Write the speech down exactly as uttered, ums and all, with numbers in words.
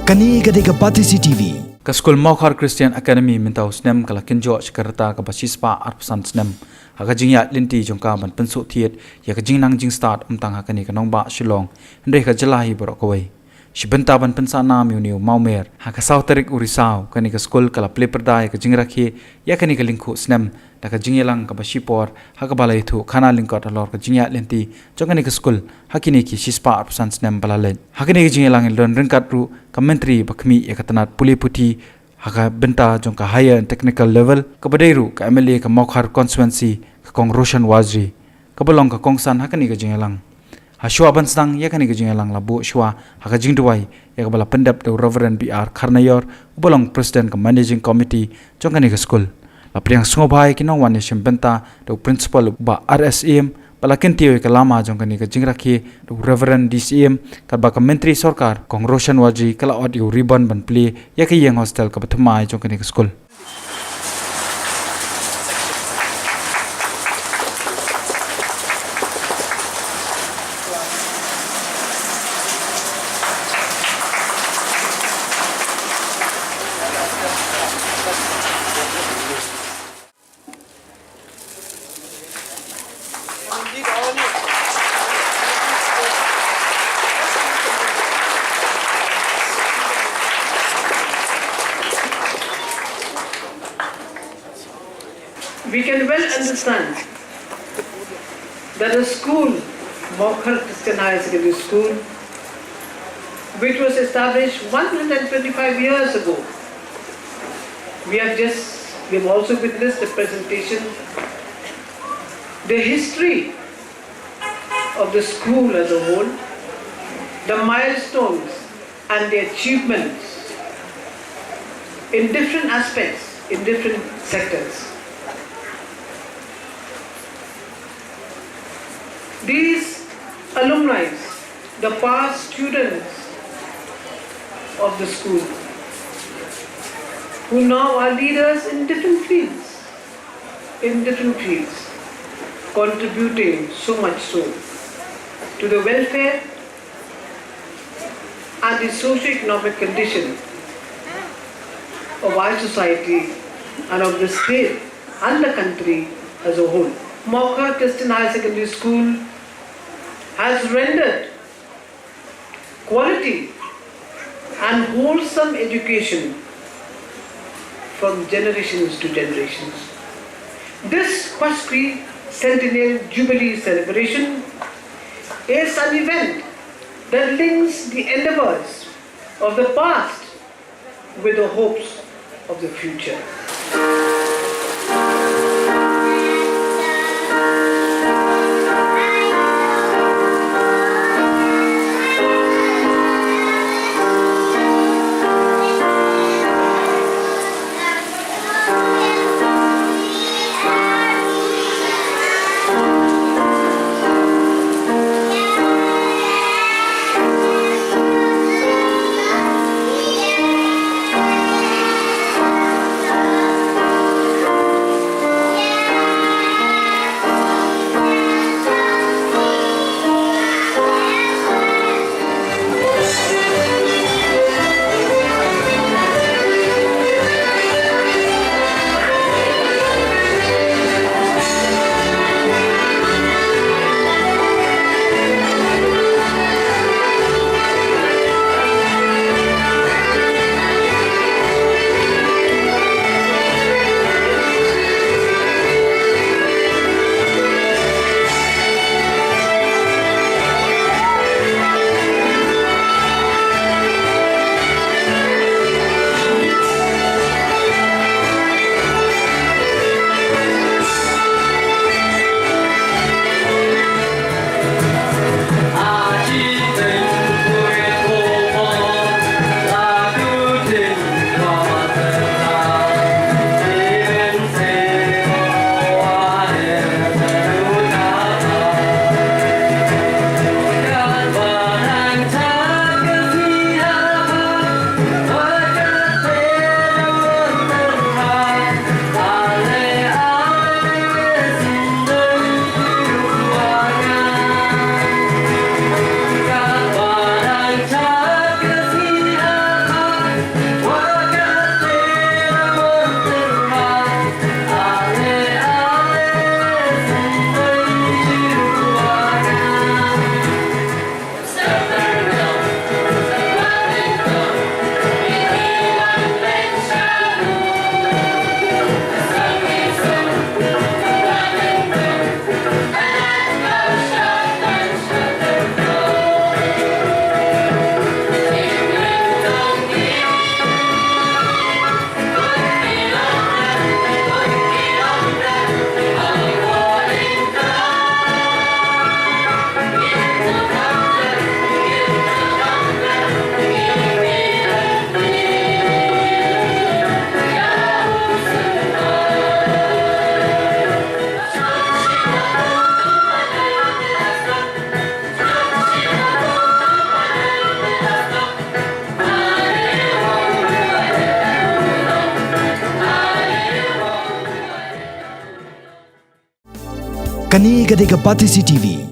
Kane ka dei ka Batesi T V. Ka skul Mawkhar Christian Academy mynta u snem ka la kynjoh sha ka rta kaba shispah arphew san snem ha ka jingïaid lynti jong ka ban pynsuhthied ïa ka jingnang jingstad ym tang ha kane ka nongbah Shillong hynrei ka jylla hi baroh kawei. Shi bynta ban pynsah nam ïa une u mawmer, ha ka saw tarik u Risaw kane ka skul ka la plie pyrda ïa ka jingrakhe ïa kane ka lyngkhuh snem da ka jingïalang kaba shipor ha kaba la ïathuh khana lyngkot halor ka jingïaid lynti jong kane ka skul ha kine ki shispah arphew san snem ba la leit. Ha kane ka jingïalang la don ryngkat ruh ka Myntri ba khmih ïa ka tnat pule puthi ha ka bynta jong ka higher and technical level, kaba dei ruh ka M L A ka Mawkhar constituency, ka Kong Roshan Warjri, kaba long ka kongsan ha kane ka jingïalang. Hashwa ban sdang ïa kane ka jingïalang la buh shwa ha ka jingduwai ïa kaba la pyndep da u Reverend B R Kharnaior, uba long President ka Managing Committee jong kane ka skul. La pdiang sngewbha ïa ki nongwan ïashimbynta da u Principal Bah R S Syiem, ba la kyntiew ïa ka lama jong kane ka jingrakhe da u Reverend D Syiem, katba ka Myntri Sorkar Kong Roshan Warjri ka la ot ïa u ribbon ban plie ïa ka ïing hostel kaba thymmai jong kane ka skul. We can well understand that the school, Mawkhar Christian Higher Secondary School, which was established one hundred twenty-five years ago, we have just, we have also witnessed the presentation, the history of the school as a whole, the milestones and the achievements in different aspects, in different sectors. These alumni, the past students of the school, who now are leaders in different fields, in different fields, contributing so much so to the welfare and the socio-economic condition of our society and of the state and the country as a whole. Mawkhar Christian Higher Secondary School has rendered quality and wholesome education from generations to generations. This quasquicentennial jubilee celebration is an event that links the endeavors of the past with the hopes of the future. Kane ka dei ka Batesi T V.